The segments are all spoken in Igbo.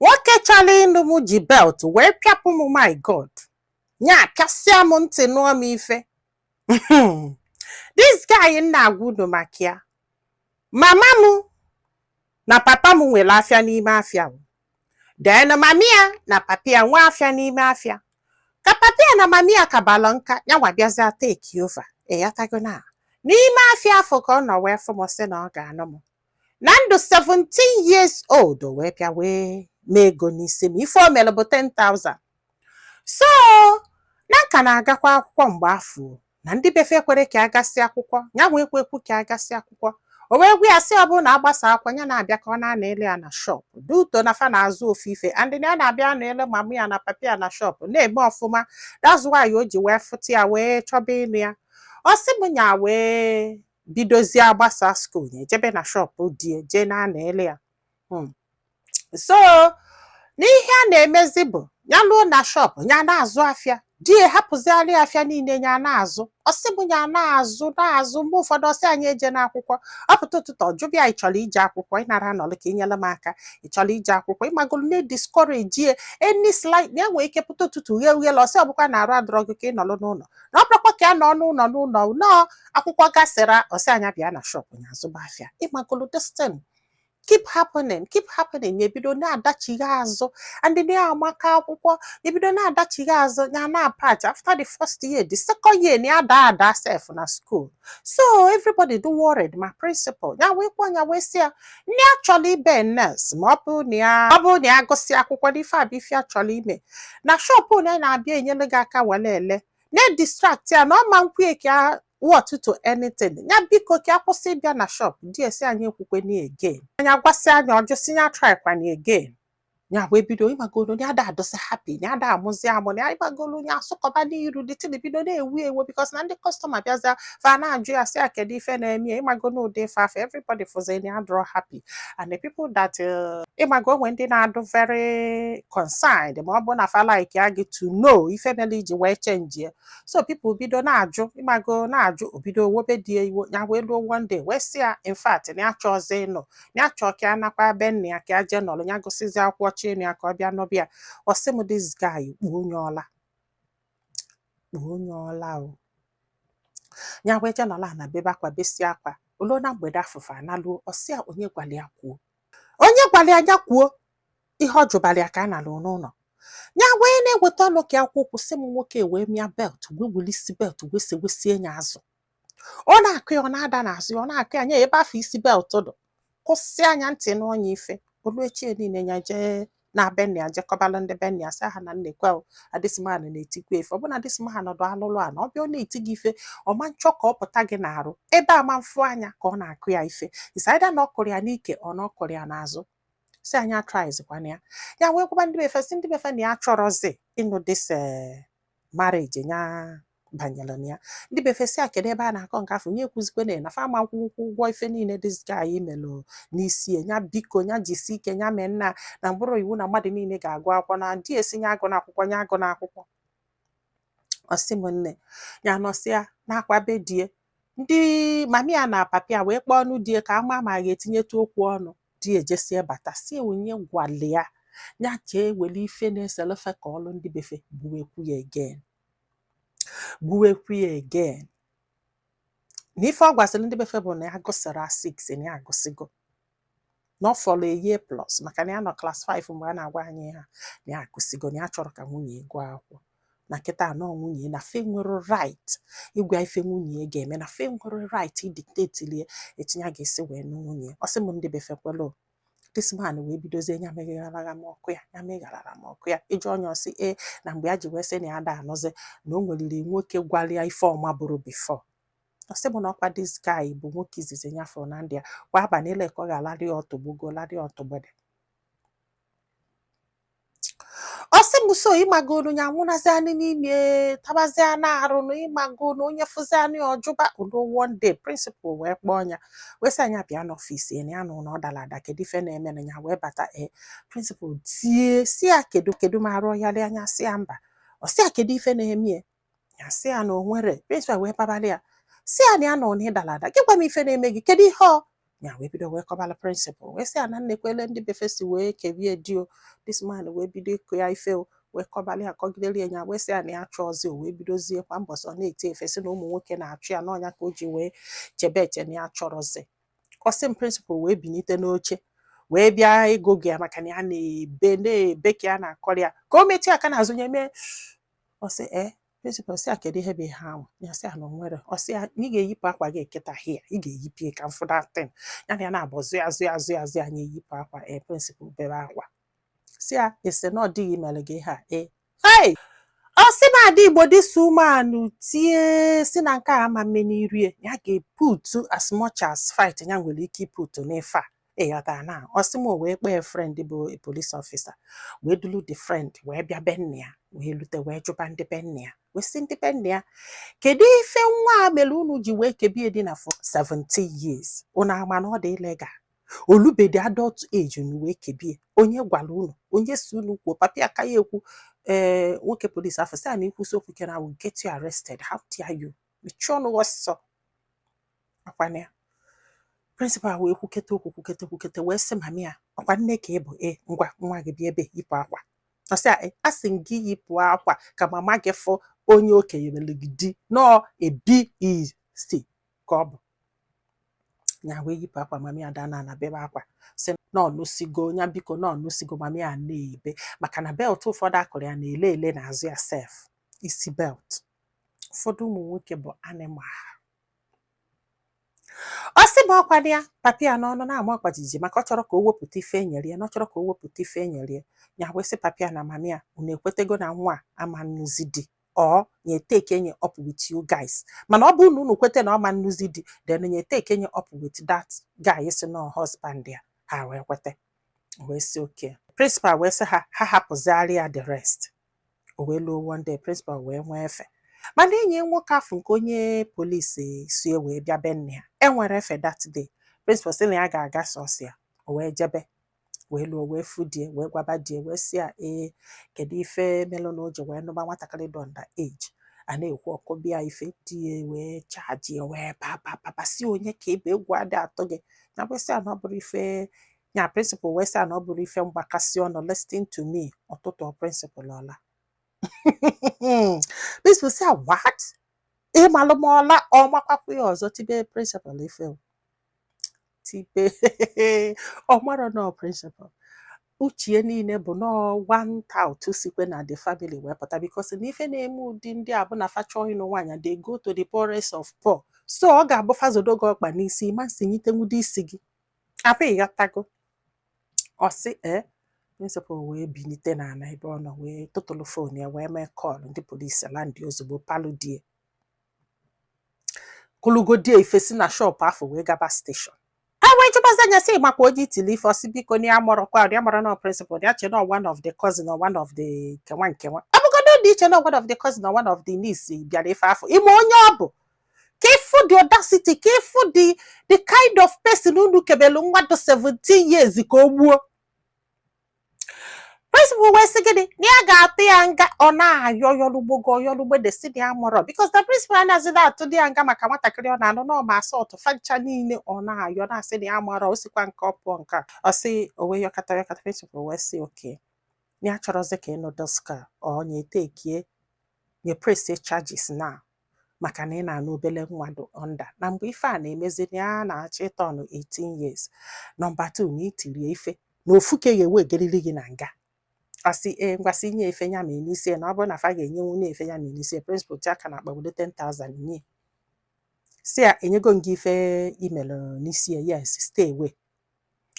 Nwoke chọrọ ịnụ m ji belt wee pịapụ m. My God, nya pịasịa m ntị, nụọ m ife. This guy m na-agwa unu maka ya, mama m na papa m nwere afịa n'ime afịa o. Then mami ya na papi ya nwee afịa n'ime afịa. Ka papi ya na mami ya kabalụ nka, ya nwa bịazịa take over. Ịghọtago? Na n'ime afịa afọ ka ọ nọ wee fụ m, sị na ọ ga-anụ m na ndụ 17 years old. O wee bịa wee mee ego n'isi m. Ife o mere bụ 10,000. So na nka na-agakwa akwụkwọ mgbe afọ na ndị befe kwere ka agasị akwụkwọ, ya wee kwekwu ka agasị akwụkwọ. O wee gwa ya sị ọ bụrụ na agbasa akwụkwọ, ya na-abịa ka ọ na-ana ele ya na shop duto na fa na-azụ ofu ife, and ya na-abịa na ele mama ya na papa ya na shop na-eme ọfụma. That's why o ji wee fụta ya wee chọba ịnụ ya. Ọ sị m nya wee bidozie agbasa school, ya ejebe na shop die jee na-ana ele ya. So n'ihe a na-emezi bụ ya lụọ na shop, ya na-azụ afịa, di ya hapụziala ya afịa niile ya na-azụ. Ọsị m ya na-azụ na-azụ. Mgbe ụfọdụ ọsị anyị eje n'akwụkwọ. Ọ pụta ụtụtụ, ọjụbịa, ị chọrọ ije akwụkwọ? Ịnara anọlụ ka inyere m aka. Ị chọrọ ije akwụkwọ? Ịmagolu na-ediscourage ya any slight na enwere ike pụta ụtụtụ ghe ughele. Ọsị ọbụkwa na arụ adọrọ gị ka ị nọlụ n'ụlọ, na ọ bụrụkwa ka a nọ n'ụlọ n'ụlọ nọọ akwụkwọ gasịra. Ọsị anya bịa na shop ya azụba afịa. Ịmagolu, this thing keep happening, keep happening. Ya ebido na-adachigha azụ and na-amaka akwụkwọ. Ya ebido na-adachigha azụ, ya na-apatch. After the first year, the second year, na ya daa ada sef na school. So everybody do worried, ma principal. Ya wee kpọọ ya wee sị ya nne ya chọrọ ibe nurse, ma ọ bụrụ na ya gụsị akwụkwọ n'ife abịa ife ya chọrọ ime na shop na na-abịa enyere gị aka were ele na-distract ya, na ọ ma nkwie ka what to anything. Ya biko ka akwụsị ịbịa na shop. Di esi anyị ekwukweni again. Anya gwasị anya ọjụ si ya try kwani again. Ya wee bido, ịmagolo, ya ada adọsị happy, ya ada amụzi amụ na ịmagolo ya asụkọba n'iru dị tili bido na-ewu ewu, because na ndị customer bịazịa, fa na-ajụ ya sị ya kedu ife na-eme ya. Ịmago n'ụdị ife afọ, everybody fụzi na ya adịrọ happy, and the people that ịmago onwe ndị na-adụ very concerned, ma ọ bụ na fa like ya gị to know ife mere iji wee change ya. So people bido na-ajụ, ịmago, na-ajụ. Obido wobe dị ya iwo. Ya wee luo one day wee sị ya in fact na ya chọọzi ịnụ, na ya chọọ ka ya nakwa be nna ya, ka ya jee nọrọ, ya gụsịzi akwụkwọ chi ịnụ ya, ka ọ bịa nọbịa. Ọ sị m this guy kpuo onye ọla, kpuo onye ọla o. Ya wee jee nọrọ ana bebe akwa, besie akwa oluo. Na mgbede afụfa analuo, ọ sị ya onye gwara ya kwuo, onye gwara ya ya kwuo ihe ọ jụbara ya ka a nalụ n'ụlọ. Ya wee na-eweta ọnụ ka akwụ okwu. Sị m nwoke wee mịa belt, wee welisi belt wee sewesie ya azụ. Ọ na-akụ ya, ọ na-ada n'azụ ya. Ọ na-akụ ya nye ebe afọ isi belt dụ, kwụsị anya ntị n'ọnya ife olu echie niile. Ya jee na be nna ya, jekọbalụ ndị be nna ya, sị ha na nnekwe this man na-etikwa ife. Ọ bụ na this man nọdụ alụlụ a na ọ bịa, ọ na-eti gị ife, ọ ma nchọ ka ọ pụta gị n'arụ ebe a ma mfụ anya ka ọ na-akụ ya ife. Is either na ọ kụrụ ya n'ike ọ na ọ kụrụ ya n'azụ. Si anya trizikwana ya. Ya wee gwaba ndị befe, si ndị befe na ya chọrọzi ịnụ this marriage ya banyere na ya. Ndị befe si a kedu ebe a na-akọ nke afọ nye ekwuzikwana na fa ama nkwụ ụgwọ ife niile this guy melụ n'isi ya. Ya biko, ya jisi ike, ya mee nna na mkpụrụ iwu na mmadụ niile ga-agụ akwụkwọ, na ndị esi ya agụ n'akwụkwọ, ya agụ n'akwụkwọ. Ọsị m nne ya nọsịa n'akwa be die. Ndị mami ya na papi ya wee kpọọ ọnụ die ka ama ma a ga-etinyetụ okwu ọnụ. Di ejesie bata, si onye gwali ya ya jee were ife na-eselefe ka ọlụ ndị befe gbuwekwu ya again, gbuwekwu ya again. Na ife ọ gwasịrị ndị befe bụ na ya gụsịrị a 6, na ya agụsịgo, na ọ fọrọ a year plus, maka na ya nọ class 5 mgbe a na-agwa anyị ha, na ya agụsịgo, na ya chọrọ ka nwunye ya gụọ akwụkwọ, na kịta anọ nwunye na fe nwere right ịgwa ife nwunye ya ga-eme, na fe nwere right idictate ya etu ya ga-esi wee nụ nwunye. Ọ sị m ndị befe kwelu. This man wee bidozie ya megharara m ọkụ ya, ya megharara m ọkụ ya. Ịjụ onye, ọsị ee, na mgbe ya ji wee sị na ya da anụzi, na o nweriri nwoke gwara ya ife ọma bụrụ before. Ọ sị m na ọkwa this guy bụ nwoke izizi ya fụrụ na ndị ya kwa abalị ile ka ọ ga-alarị ya ọtọgbogo, larị ya ọtọgbede. Ọ sị m so ịmagolu ya nwụnazi anị n'ime tabazi anụ arụ na ịmagolu onye fụzi anụ ya ọjụba udo. One day principal wee kpọọ ya wee sị anya bịa n'office ya, na ya nụ na ọ dara ada, kedu ife na-eme na ya. Wee bata, ee, principal tie si ya kedu kedu ma arụ ya anya, si ya mba. Ọ sị ya kedu ife na-eme ya. Ya sị ya na o nwere. Principal wee kpabalị ya, si ya na ya nọ na ịdara ada, gị gwa m ife na-eme gị, kedu ihe ọ Ya wee bido wee kọbala principal, wee sị ya na nnekwele ndị befesi wee kebie di o. This man wee bido ịkụ ya ife o, wee kọbala ya, kọgidere ya. Ya wee sị ya na ya chọọzi. O wee bidozie kwa mbọsị ọ na-eti efe, sị na ụmụ nwoke na-achụ ya n'ọnya, ka o ji wee chebe eche na ya chọrọzi. Ọsị m, principal wee binite n'oche wee bịa ego gị ya, maka na ya na-ebe na-ebe ka ya na-akọrọ ya, ka o metụ ya aka n'azụ ya mee. Ọ sị ee. Principal sị ya, kedu ihe bụ ihe ahụ? Ya sị ya na o nwere. Ọ sị ya na ị ga-eyipụ akwa gị kịta hia, ị ga-eyipụ ya ka m fụ datin ya na ya na-abụ zụ ya, zụ ya, zụ ya, zụ ya. Anya eyipụ akwa. Ee, principal bere akwa, sị ya esi na ọ dịghị mere gị ihe a. Ee, hey, ọ sị m, ada Igbo, this woman tie si na nke a ama mme n'irie ya, ga-eputu as much as fight ya nwere ike iputu n'ife a, ịghọta na. Ọ sị m, o wee kpee friend bụ a police officer, wee dulu the friend wee bịa be nna ya, wee lute, wee jụba ndị be nna ya, wee sị ndị be nna ya, kedu ife nwa a mere unu ji wee kebie di na for 17 years? Unu ama na ọ dị illegal? Olubedi adult age, unu wee kebie. Onye gwara unu? Onye si unu kwuo? Papi aka ya ekwu. Ee, nwoke polisi afọ sị a na ikwusi okwu ike na I will get you arrested. How dare you? Mechie ọnụ ọsọ. Akwana ya. Principal wee kwukete okwu, kwukete, kwukete, wee sị mami ya, ọkwa nne ka ị bụ? E ngwa, nwa gị bịa ebe, yipụ akwa. Ọ sị a, a sị m gị yipụ akwa ka mama gị fụ onye okenye mere gị di nọọ ebi ka ọ bụ ya. Wee yipụ akwa. Mami ya daa na bebe akwa, sị na ọnụsigo ya, biko, na ọnụsigo. Mami ya na-ebe maka na belt ụfọdụ akụrụ ya na-ele ele n'azụ ya sef, isi belt. Ụfọdụ ụmụ nwoke bụ animal. Ọ sị ma ọkwa ya papi ya n'ọnụ na-ama ọkwa jijiji, maka ọ chọrọ ka o wepụta ife enyere ya, na ọ chọrọ ka o wepụta ife enyere ya. Ya wee sị papi ya na mami ya, unu ekwetego na nwa a ama nnụzi di, ọ nye take enye up with you guys. Mana ọ bụrụ na unu kwete na ọ ma nnụzi di, then nye take enye up with that guy si na husband ya. Ha wee kwete, wee sị okay. Principal wee sị ha, ha hapụzigharị ya the rest. O wee luo one day, principal wee nwee efe, mana enyi ya nwoke afọ nke onye polisi si wee bịa be nne ya enwere efe that day. Principal sị na ya ga-aga sọsọ ya. O wee jebe, wee luo, wee fụ die, wee gwaba die, wee sị ya, ee, kedu ife melụ na o ji wee nụba nwatakịrị dị under age? A na-ekwu ọkụbịa ife di ya, wee charge ya, wee ba si onye ka ebe egwu adị atụ gị. Ya wee sị ya na ọ bụrụ ife ya. Principal wee sị ya na ọ bụrụ ife mgbakasị ọnụ. Listen to me. Ọtụtụ principal ọla. Principal sị ya, what? Ịmalụ m ọla ọ makwakwa ya ọzọ. Tibe principal ife o. Tibe ọ marọ nọ principal uchie niile bụ nọọ one tout sikwe na the family wee pụta, because na ife na-eme ụdị ndị a bụ na fa chọọ ịnụ nwaanyị, they go to the poorest of poor. So ọ ga-abụ fazodo gị ọkpa n'isi ma nsinyitenwudo isi gị apụ, ịghọtago? Ọ sị ee. Principal wee bilite n'ala ebe ọ nọ, wee tụtụrụ phone ya, wee mee call. Ndị polisi landị ozugbo, palụ die, kụlụgodie ife, si na shop afọ wee gaba station. Ha wee jụbazi anya, sị makwa onye itili ife. Ọsị biko, na ya mụrụkwa, ya mara na principal ya che na one of the cousin or one of the nkewa nkewa. Ọ bụgodo dị iche na one of the cousin or one of the niece bịara ife afọ ime onye ọ bụ, ka ịfụ the audacity, ka ịfụ the kind of person unu kebelu mmadụ 17 years ka o gbuo. Principal wee sị gịnị? Na ya ga-atụ ya nga. Ọ na-ayọ yọlugbogo yọlugbede, si na ya mụrọ, because the principal anaghịzi atụ dị ya nga maka nwatakịrị ọ na-anụ na ọma asọtụ fancha niile. Ọ na-ayọ, na-asị na ya mụrọ, o sikwa nke ọ pụọ nke a. Ọ sị o wee yọkata yọkata. Principal wee sị okay, ya chọrọzi ka ịnụ doska ọ nye tekie nye press charges na maka na ị na-anụ obele nwa dị under na mgbe ife a na-emezi na ya na-achọ ịtọnụ 18 years. Number 2, na itirie ife na ofuke ga-ewe egeriri gị na nga. Asị ee, ngwasị nye efe ya ma n'isi na ọ bụrụ na fa ga-enye nwunye efe ya ma n'isi. Principal ti aka na akpa, were 10,000 nye, si ya, enyego m gị ife imelụ n'isi ya. Yes, stay away.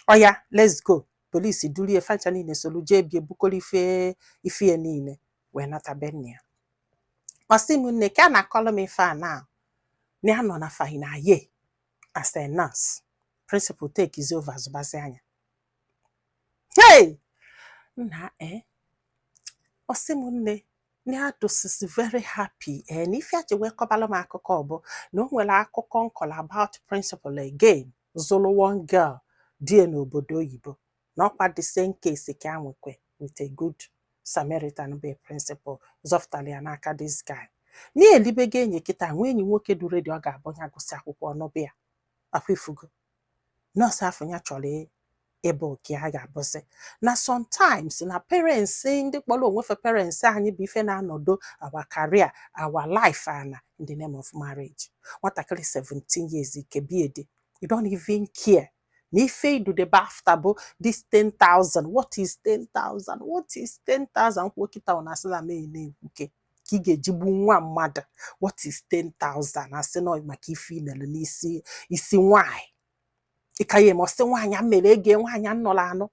Oya, let's go. Polisi durie fancha niile, solu jee bie, bukọrọ ife ife ya niile wee nata be nne ya. Ọ sị m, nne, ka a na-akọlụ m ife a na na ya nọ na final year as a nurse. Principal take over zụbazi anya. Hey, nna, eh, ọ sị m, nne, na ya dosisi very happy. Eh, na ife a ji wee kọbalụ m akụkọ bụ na o nwere akụkọ nkọrọ about principal again zụrụ one girl die n'obodo oyibo, na ọkwa the same case ka a nwekwe with a good Samaritan bụ principal zọpụtara ya n'aka this guy. Na elibego enyi kịta, nwee enyi nwoke duru dị, ọ ga-abụ ya gụsị akwụkwọ ọnụbịa akwa ifugo. Nọọsụ afọ ya chọrọ ịbụ ka a ga-abụzi na sometimes na parents, ndị kpọrọ onwe fe parents anyị, bụ ife na-anọdo our career, our life ana in the name of marriage. Nwatakịrị 17 years ike biedi, you don't even care na ife idudebe after bụ this 10,000. What is 10,000? What is 10,000? Kwuo kịta, ọ na-asị na mee na-ekwuke ka ị ga-eji gbu nwa mmadụ. What is 10,000? Asị nọ maka ife imere n'isi isi nwaanyị ịka ya eme. Ọsị nwaanyị a mere ego, nwaanyị a nụrụ anụ,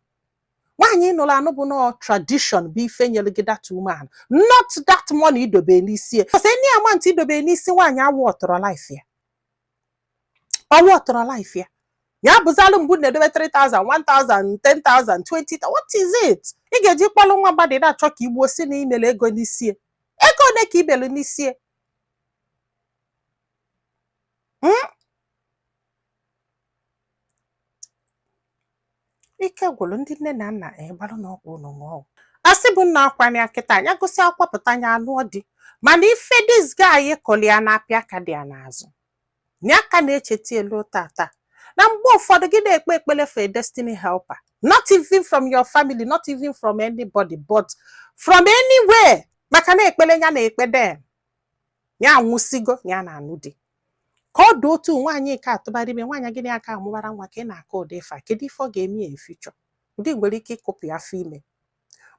nwaanyị nụrụ anụ bụ nọọ tradition bụ ife nyere gị that woman, not that money idobe n'isi ya. Because any amount idobe n'isi nwaanyị awụ ọtọrọ life ya, ọwụ ọtọrọ life ya. Ya bụzalụ mgbe na-edobe 3000, 1000, 10,000, 20,000. What is it ị ga-eji kpọlụ nwa mmadụ na-achọ ka igbuo si na imere ego n'isi ya? Ego ole ka imere n'isi ya? Ike gwụrụ ndị nne na nna. Gbalụ na ọgwụ ụnụ ṅụọ. Asị bụ nna akwana ya kịta anya gụsị akwụkwọ pụta, anya anụọ di, mana ife this guy kọli ya na-apịa aka dị ya n'azụ na aka na-echeta elu tata. Na mgbe ụfọdụ gị na-ekpe ekpere for a destiny helper, not even from your family, not even from anybody, but from anywhere, maka na ekpere ya na-ekpe dem ya anwụsigo, ya na-anụ di ka ọ dị otu nwaanyị nke atụbara ime. Nwaanyị gịnị aka amụbara nwa ka ị na-akọ ụdị ife a? Kedu ife ọ ga-eme ya in future? Ụdị nwere ike ịkụpụ ya afọ ime.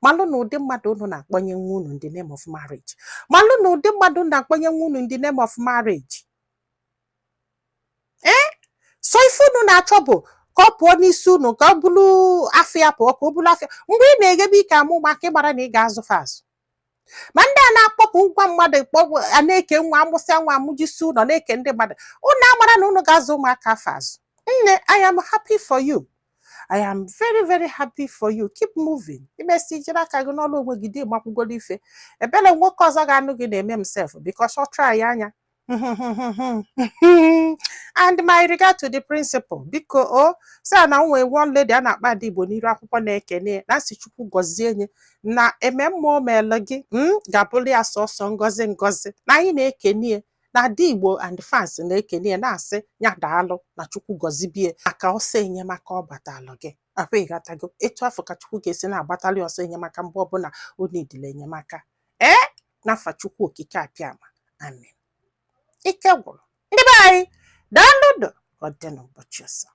Malụ na ụdị mmadụ unu na-akpọnye nwa unu in the name of marriage, malụ na ụdị mmadụ unu na-akpọnye nwa unu in the name of marriage. Ee, so ife unu na-achọ bụ ka ọ pụọ n'isi unu, ka ọ bụrụ afọ ya pụọ, ka ọ bụrụ afọ. Mgbe ị na-eghebe ike amụ ụmụaka, ịgbara na ị ga-azụ fa azụ. Ma ndị a na-akpọpụ ngwa mmadụ kpọpụ a na-eke nwa, amụsịa nwa, amụjisi ụlọ na-eke ndị mmadụ, unu amara na unu ga-azụ ụmụaka afọ azụ. Nne, I am happy for you. I am very, very happy for you. Keep moving. Imesi jiri aka gị n'ọlụ onwe gị dị makwugoro ife ebele. Nwoke ọzọ ga-anụ gị na-eme m sef because ọ try anya. And my regard to the principal, biko o sị na nwee one lady a na-akpa Ada Igbo n'iru akwụkwọ na-ekene na nsị Chukwu gọzie nye na eme mma o meele gị ga-abụrụ ya sọsọ ngọzi ngọzi. Na anyị na-ekene ya, na Ada Igbo and fans na-ekene ya, na-asị ya daalụ, na Chukwu gọzibie maka ọsọ enyemaka ọ gbatalụ gị. Ahụ ịghọtago etu afọ ka Chukwu ga-esi na-agbatalị ọsọ enyemaka mgbe ọbụla o nidile enyemaka. Ee, n'afa Chukwu Okike Abịama, amen. Ike gwụrụ ndị be anyị. Daalụ, ka ọ dị n'ụbọchị ọzọ.